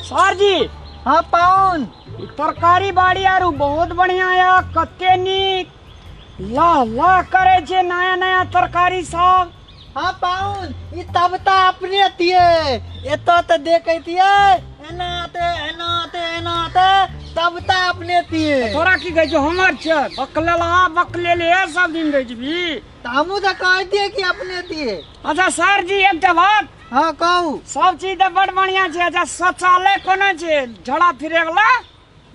Sir जी। हाँ pound. ई तरकारी बाड़ी आरू बहुत बढ़िया या, कते नीक ला ला करे छे नया नया तरकारी सब। हाँ पाउन, ई तब त अपने थिए, एतो त देखे थिए, एना ते एना ते एना ते तब त अपने थिए। तोरा की कहै छौ हमर छै बकलेला बकलेले सब दिन रहै छबी। त हमहूँ त कहै थिए कि अपने थिए। अच्छा सर जी एकटा बात। हाँ कहू। सब चीज त बड़ बढ़िया छै। अच्छा शौचालय कोना छै झड़ा फिरे वाला?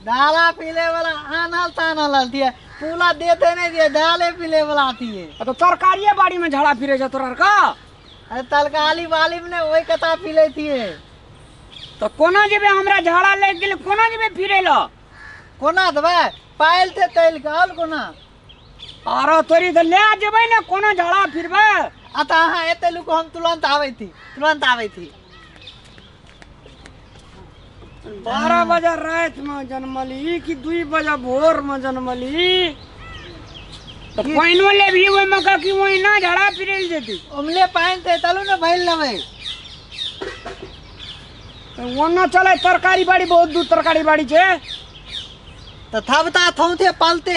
डाला पीले वाला आनल तानल थिए, पूला देते नहीं दिए, डाले पीले वाला थिए। तो तरकारिये बाड़ी में झड़ा फिरे छै तोरा का? अरे तरकारी बाड़ी में ने वही कथा पीले थिए। तो कोना जेबे हमरा झड़ा लागि गेल, कोना जेबे फिरे ल? कोना देबै? पायल थे तैल के आल कोना? आरो तोरी तो ले जेबै ने, कोना झड़ा फिरबै? आ त अहाँ एते लुको, हम तुरंत आबै थी, तुरंत आबै थी। 12 बजे रात में जन्मली कि 2 बजे भोर में जन्मली? तो पानिओ लेबही ओहिमे का कि ओहिना झड़ा फिरल जेती? ओमले पानि थे तलू ने भरि लेबै। ओना चले तरकारी बाड़ी बहुत दूर तरकारी बाड़ी छे। तो थबता थौथे पालते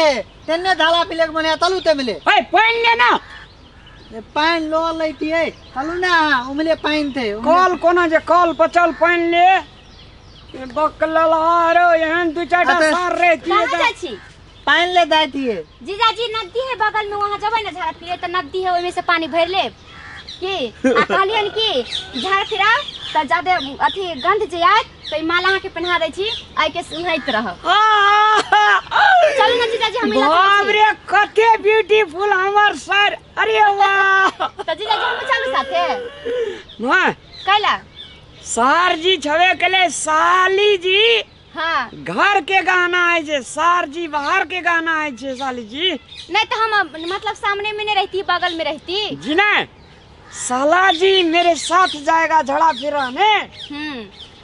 तेने धाला पिले के मने तलू ते मिले। ए पानि ले ना। ए पानि लो लैतिए तलू ना, उमले पानि थे। कल कोना जे कल पचल पानि ले बकलल आरो एहन दू चारिटा सार रहती। कहाँ जाइ छी? पानि ले जाइतिए। जीजाजी नदी है बगल में, वहाँ जबै ना झाड़ा फिरे त नदी है, ओहिमे से पानी भरि लेब की। आ कहलियन कि झाड़ फिराउ त जादे अथी गंध जे आयत त ई माला अहाँके पहिना दै छी, आइ के सुनैत रहब। चलू ना जीजाजी हम बाप रे कते ब्यूटीफुल हमर सर। अरे वाह। त जीजाजी हम चलू साथे? नहीं कैला? सार जी छवे कले साली जी। हाँ घर के गाना है जे सार जी, बाहर के गाना है जे साली जी। नहीं तो हम मतलब सामने में नहीं रहती, बगल में रहती जी ना। साला जी मेरे साथ जाएगा झड़ा फिराने।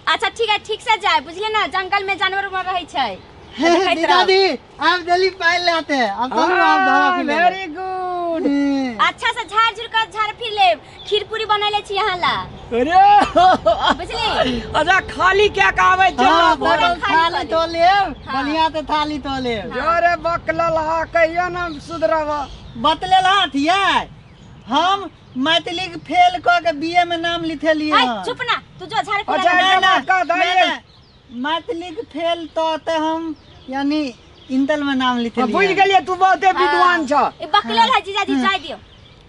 अच्छा ठीक है, ठीक से जाए बुझले ना, जंगल में जानवर उनवर रहे छै। दादी आप जल्दी पायल लाते हैं, अब तो आप झड़ा फिर। वेरी गुड। अच्छा से झाड़ झुड़ कर झाड़ फिर ले, खीर पूरी बनैले छी यहाँ ला। अरे बुझली? अच्छा खाली क्या कहबै छै? हां थाली तो लेब, बढ़िया ते थाली तो लेब। अरे बकलल हा कहियो ना सुधरब। बतलेल हाथ ये हम मैथिली के फेल क के बीए में नाम लिखेलिए। चुप ना तू, जो झाड़ फिर। अच्छा मैथिली के फेल तो ते हम यानी इंतल में नाम लिखेलिए। बुझ गेलिए तू बहुते विद्वान छ। ए बकलेल है जीजाजी जाय दियो।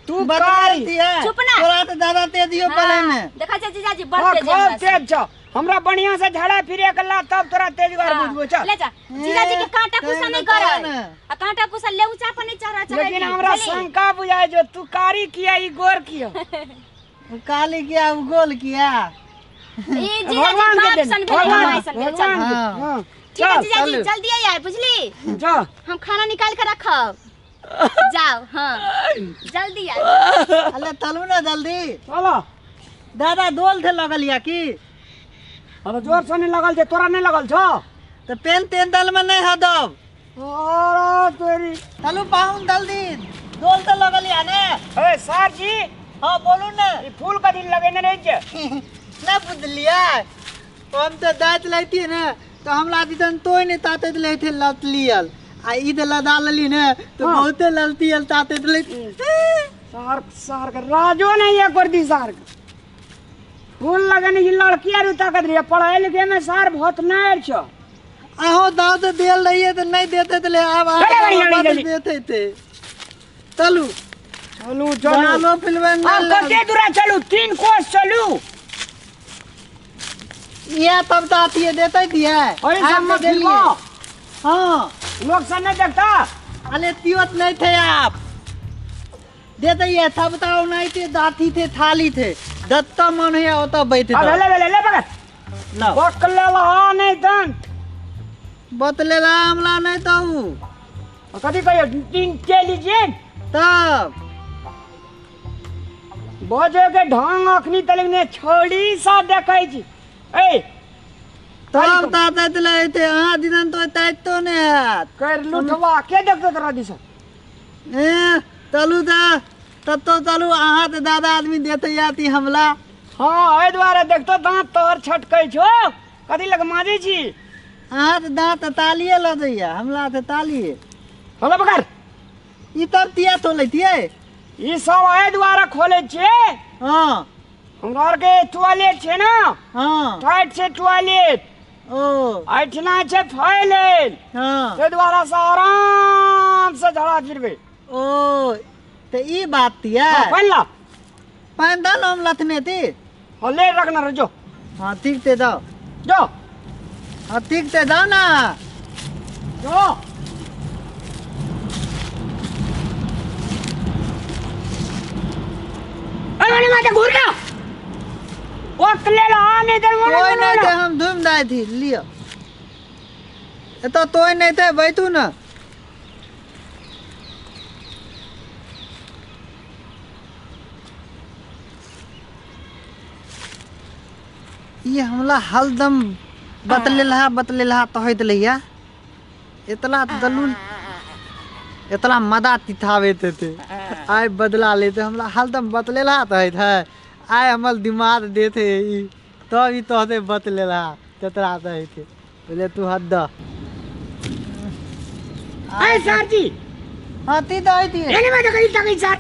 तू कारी चुप ना। तोरा तो दादा ते दियो पले में। देखा छै जीजाजी बड़ तेज है। तेज छ हमरा, बढ़िया से झाड़ा फिरे के ला तब तोरा तेजगर बुझबो। चल ले जा जीजाजी के कांटा कुसा नहीं करे, आ कांटा कुसा ले ऊंचा पर नहीं चढ़ा चढ़ा। लेकिन हमरा शंका बुझाय जो तू कारी किया ई गोर किया? काली किया उ गोल किया? ई जीजाजी बाप सन भेल भाई सन भेल। चल हां ठीक है जीजाजी जल्दी आइ बुझली। जा हम खाना निकाल के रखब, जाओ। हां जल्दी आइ। अरे चलू ना जल्दी। चलो दादा दोल थे लगल या की? अरे जोर से नहीं लगल छे, तोरा नहीं लगल छो? तो पेन तेन दल में नहीं हदब। अरे तेरी चलू पाहुन जल्दी, दोल तो लगल या ने। ए सर जी। हां बोलू ना। ई फूल कदी लगेने रही छे? ना बुझलिया, हम तो दांत लैती ने तो हमरा दिदन तोय नहीं ताते लैथे लतलियल, आ ई दला डालली ने तो बहुते ललतियल ताते लैती। सार सार के राजो नहीं है कर दी सार फूल लगने की लड़की आर ताकत रही पढ़ाई लिखे में सार बहुत नायर छो। आहो दाव तो देल रही तो नहीं देते तो ले अब आ देते थे। चलू चलू चलू फिल्म अब कते दूरा चलू? 3 कोस चलू। ये तब तो आती है देते दिया है। अरे सब मत हाँ लोग सब नहीं देखता। अरे तिवत नहीं थे आप देते ही है तब तो नहीं थे, दाती थे थाली थे दत्ता मन है ओता बैठे। ले ले ले ले पकड़ लो बकलेला नहीं तन बतलेला हमला नहीं तो कथी कहियो इंटेलिजेंट तब बजे के ढंग अखनी तलक ने छोड़ी सा देखै छी। ए तब ताते थे अहाँ दिनन तो तातो ने हाथ कर लुठवा के देखतो तोरा दिस। ए चलू ता तब तो चलू अहाँ तो दादा आदमी देते आती हमला। हाँ एहि दुआरे देखतो दाँत तोहर छटकै छो। कथी लग माजै छी? अहाँ तऽ दाँत तालिए लऽ दैया, हमरा तऽ तालिए। होला पकड़। ई तब तिया तोलैतियै? ई सब एहि दुआरे खोलै छियै। हाँ। हमरा आरके टॉयलेट छै ने। हाँ। टाइट छै टॉयलेट। ओ। एहिठिना छै फैलल। हाँ। ताहि दुआरे से आराम से झड़ा फिरबै। ओ तऽ ई बात तिया। हाँ, पानि ला। पानि दऽ ने, हम लथने ती। हाँ, ले रखना रह जो। हाँ ठीक ते जाओ। जो। हाँ ठीक ते जाओ ना। जो। अरे माता घूर ना। वक्त ले ला, नहीं इधर मोड़ कोई नहीं थे, हम धूम दाई थी लियो। एतो तोय नहीं थे, बैठू ना। ये हमला हलदम बतलेलहा बतलेलहा तहत लैया। इतना दलूल इतना मदा तिथावे थे। आय बदला लेते हमला हलदम बतलेलहा तहत है। आय हमल दिमाग देते ई तब ई तहते बतलेलहा तेतरा तहत बोले तू हद द। आय सर जी। हाँ ती दही थी। एने में तो कहीं तक सर।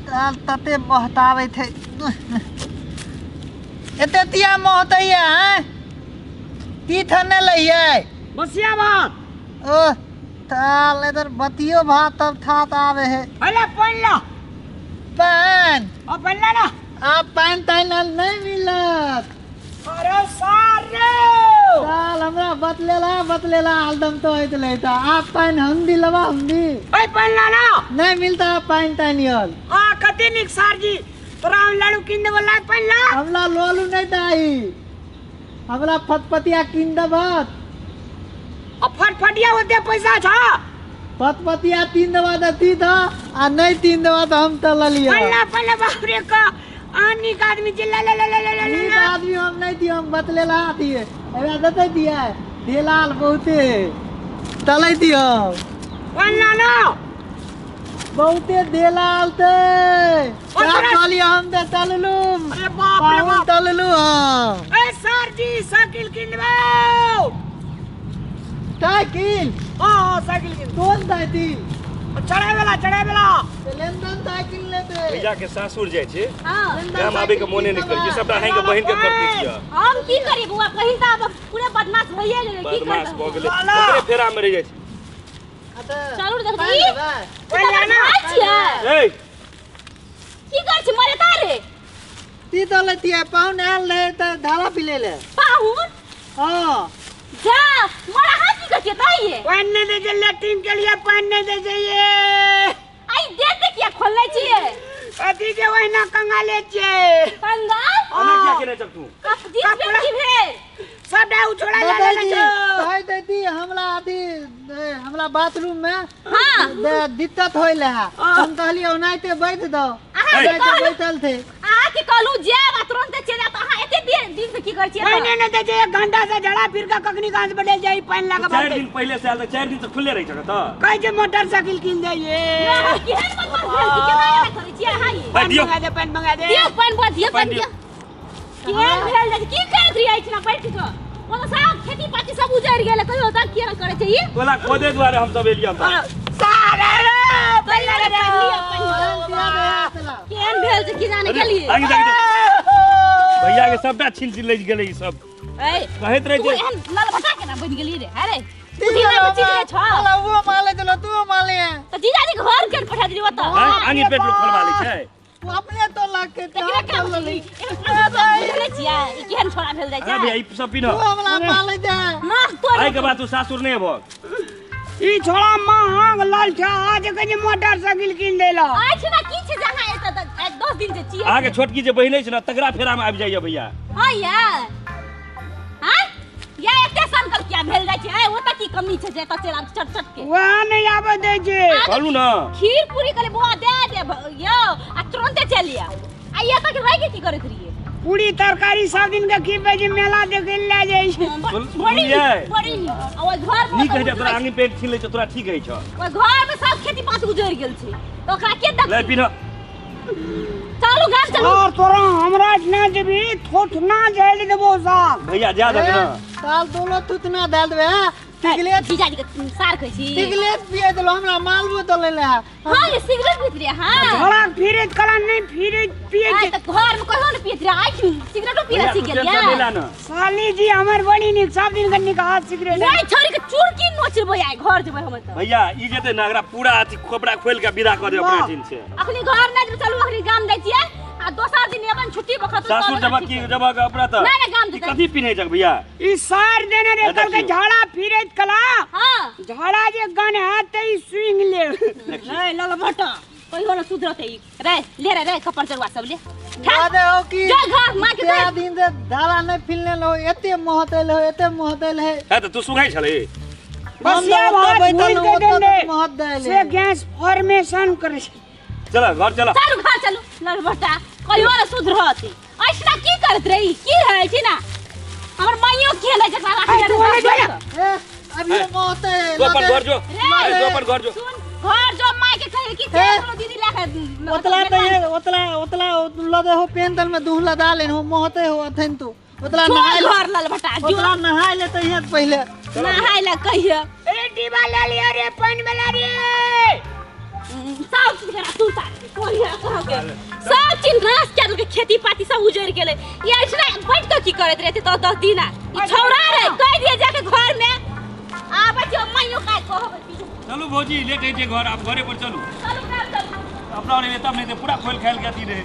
ताल तते बहतावे थे। एते तिया महतैया हैं? ती थने लइयै। बसिया भात। ओ ताल इधर बतियो भात तब थात आवे है। अरे पानी ला। पान। ओ पानी ला ना। आप पान तान नहीं मिलत। अरे सारे। साल हमरा बतलेला बतलेला हलदम तो होइत लेता। आप पान हम दी लवा हम दी। ओए पानी ला ना। नहीं मिलता आप पान तान यल। हां कते निक सार जी। तोरा हम लाडू किन देबो ला पानी ला। हमरा लोलू नहीं दाई। हमरा फटफटिया किन देबत। आ फटफटिया होते पैसा छा। फटफटिया तीन देबा त ती द आ नहीं तीन देबा त हम त ललिया। पल्ला पल्ला बाप रे का आनी का आदमी चिल्ला ला ला ला ला ला। नीक आदमी हम नहीं दियो, हम बतलेला दिए। एकरा देते दिए देलाल बहुते तलै दियो। पल्ला ना बहुते देलाल ते। कहलिए हम ते तललू। अरे बाप रे बाप तललू। हां ए सर जी साइकिल किन देबो। साइकिल? हां साइकिल किन। कौन साइकिल? चढ़ाए वाला चढ़ाए वाला। लेनदेन साइकिल लेते। भैया के सासुर जाय छै। हां हम आबे के मोने नहीं करै छै, सबटा अहीं के बहिन के करती छियै। हम की करी बुआ, कहीं त आब पूरे बदमाश भइए गेलै, की करबै? बदमाश भ गेलै, ओकरे फेरा में रहि जाइ छै। चलू देखी। ए की कर छी मरे तारे? ती त लेतियै, पाहुन आयल रहे त धारा पी ले ले। पाहुन? हां जा मरा हां की कर छी ताइए? पानी नहीं दे जे लैट्रिन के लिए पानी नहीं दे जे। आई दे दे किया खोलले छियै? अथी के ओहिना कंगाले छियै। कंगाल? ओना किया केने चल तू? कप जी भेल सबटा उछोड़ा ला ले छौ। कहि देती हमरा अथी हमरा बाथरूम में हां दिक्कत होइले है। हम कहलियै ओनाहिते बैठ दो। अहाँ बैठल थे। अहाँ के कहलू जायब आ तुरंत चलि जायब, अहाँ एते दिन से की करै छियै? पानि नहि दै छै, एक घंटा से झड़ा फिर के कखनी गाछ बदल जाई पानि लागे। 4 दिन पहिले से आयल त 4 दिन से खुले रहै छ त। कहै छै मोटरसाइकिल किन जाइए। केहन बदमाश भेल छी, केना एना करै छियै अहाँ? पानि मंगा दे, पानि मंगा दे। दियौ पानि बुआ, दियौ पानि दियौ। केहन भेल जाइ छै, की करैत रहियै एहिठिना बैठ कऽ? ओ तऽ सब खेती पाती सब उजड़ि गेलै, कहियो तऽ किया करै छै ई? तोला खोदे दुआरे हम सब एलियै तऽ। सारे रे पानि लिअ, पानि लिअ। केहन भेल छै की जाने गेलियै। भैया के सबटा छीन छीन लैत गेलै ई सब। ए कहैत रहै तू छै एहन ललभटा केना बनि गेली रे? अरे बुद्धि नहि बची गेलै छौ। वो माले चलो तू माले है। तऽ जीजाजी घर केन पठा देली ओतऽ? आंगी पेट लोक खोलवा लै छै। तू अपने तो लग के एकरा चल का लली। बुझले छियै ई केहन छोड़ा भेल जाइ अरे छै? भैया ई सब पीन। तू हमरा माले दे। ना तोर आइ के बाद तू सासुर नहि अबह। ई छोड़ा महंग लाल छ, आज के जे मोटरसाइकिल किन देला। आइ छै ना की छै जे अहाँ एतऽ 10 दिन से छियै? अहाँके छोटकी जे बहिन अछि ने तकरा फेरा में आबि जाइया भैया। हां या हां या एते संकल्प किया भेल जाइ छै? ए ओतऽ की कमी छै जे एतऽ चलि आब चट चट के? वहाँ नहीं आबे दै छै। कहलू ना खीर पूरी कहले बुआ दे दे यौ आ तुरंते चलि आउ। आ ई एतऽ के रहि के की करैत रहियै? पूरी तरकारी सब दिन के खिबै छै, मेला देखे ले जाइ छै। बड़ी बड़ी नीक। आ ओहि घर में नीक होइ छै, तोरा आंगी पेट छीन लै छौ, तोरा ठीक होइ छौ। ओहि घर में सब खेती पात उजड़ि गेल छै तऽ ओकरा के ले देखतै? पीन। चलू चलू गाम चलू। और तोरा हमरा ना जेबी थोथ ना जाय देबो साल। भैया जा दे ना। साल दोनो थुतना डाल देबे हां। सिगरेट जीजाजी के सार कहै छी। सिगरेट पिए देलो हमरा मालबो दले ले। हां ये सिगरेट पीत रहे हां। झोड़ा फिरे कला नहीं फिरे पिए आइ त घर में कहियो ने पीत रहे, आइ सिगरेटो पीला सीख गेल या। साली जी हमर बड़ी नीक सब दिन के निकाह सिगरेट। नहीं छोरी के चुरकी नोचबै आइ घर जेबै हम त। भैया ई जेते ना एकरा पूरा अथी खोपड़ा खोल के विदा कर दे अपना दिन से। अखनी घर नै जेबै, चलू अखनी गाम जाइ छियै आ दोसर दिन एबन छुट्टी बखत सासुर जब की जब अपना त नहीं नहीं गाम जेतै। कथी पिन्हे जग भैया? ई सार देने रे कल के झाड़ा फिरत कला। हां झाड़ा जे गन है त ई स्विंग ले। रे ललबटा कहियो न सुधरते ई। रे ले रे रे कपड़ जरुआ सब ले। दे हो की जा घर मां के दे दिन से धारा नहीं फिलने लो एते महतल हो एते महतल है। है त तू सुगाई छले। बस ये बात बैठल भूल के हो देने महत देले से गैस फॉर्मेशन करे। चला घर चला। चलू घर चलू ललबटा कहियो न सुधरते। ऐसना की करत रही की रहै छी ना हमर माइयो खेलै जकरा राखी ए अभी महत है तो अपन घर जो तो अपन घर जो सुन घर जो माई के कहे कि चलो दीदी ला के ओतला त ये ओतला ओतला लदे हो पेन तल में दूह लदा लेन हो महते हो अथन तू ओतला नहाय घर ललबटा जो ओतला नहाय ले त हिया पहिले नहाय ला कहिया। ए डिब्बा ले लिया रे पानी में ला रे। सब चीज करा तू साथ कोहिया कह के सब चीज नाश कर के खेती पाती सब उजड़ गेलै। ई ऐसना बैठ के की करत रहते तो 10 दिन ई छौड़ा रे कह दिए जाके घर में आबै छै माइयो काय कहबै। चलू भौजी लेट है जे घर आप घरे पर चलू। चलू गाम चलू अपना और तब नहीं ते पूरा खोल खाल के अथी रहे।